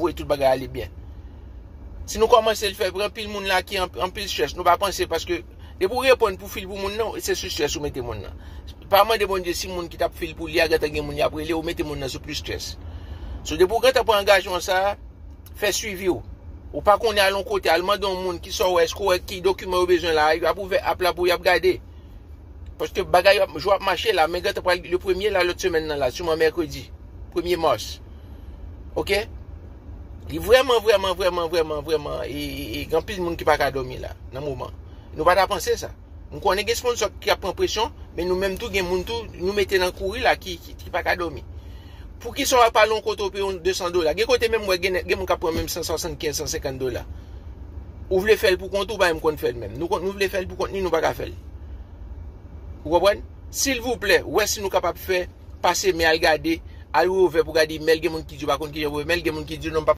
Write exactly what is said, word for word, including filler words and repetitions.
voye tout bagay ale byen. Si nou kòmanse l fè, gen anpil moun la ki an- anpil strès, nou pa panse, paske depi w reponn pou fil pou moun nan, se sou strès ou mete moun nan. Pa mande Bondye si moun ki t ap fil pou li a gentan gen moun y ap rele, ou mete moun nan sou plis strès. So depi w gentan pran angajman sa a, fè swivi w. Ou pa konnen al yon kote, al mande yon moun ki sa w wè, èske w wè ki dokiman yo bezwen la, y ap ouvè app la pou y ap gade. Paske bagay yo ap- jou ap mache la, men gentan pral le premye la, lòt semèn nan la, siman mèkredi, premye mas. Oke? Li vrèman, vrèman, vrèman, vrèman, vrèman, e, e, e, gen anpil moun ki pa ka dòmi la, nan moman. Nou pa ta panse sa. M konnen gen sponsò ki ap pran presyon, men nou menm tou, gen moun tou, nou mete nan kouri la ki, ki, ki pa ka dòmi. Poukisa w ap al yon kote w peye yon de san dola? Gen kote menm, m wè gen, gen moun k ap pran menm san swasannkenz, san senkant dola. Ou vle fè l pou kont ou, pa menm konn fè l menm. Nou, konn- nou vle fè l pou kont nou, nou pa ka fè l. Ou konprann? Silvouplè, wè si nou kapab fè, pase men al gade, al ouvè pou gade imèl, gen moun ki di yo pa konn kijan pou imèl, gen moun ki di non, m p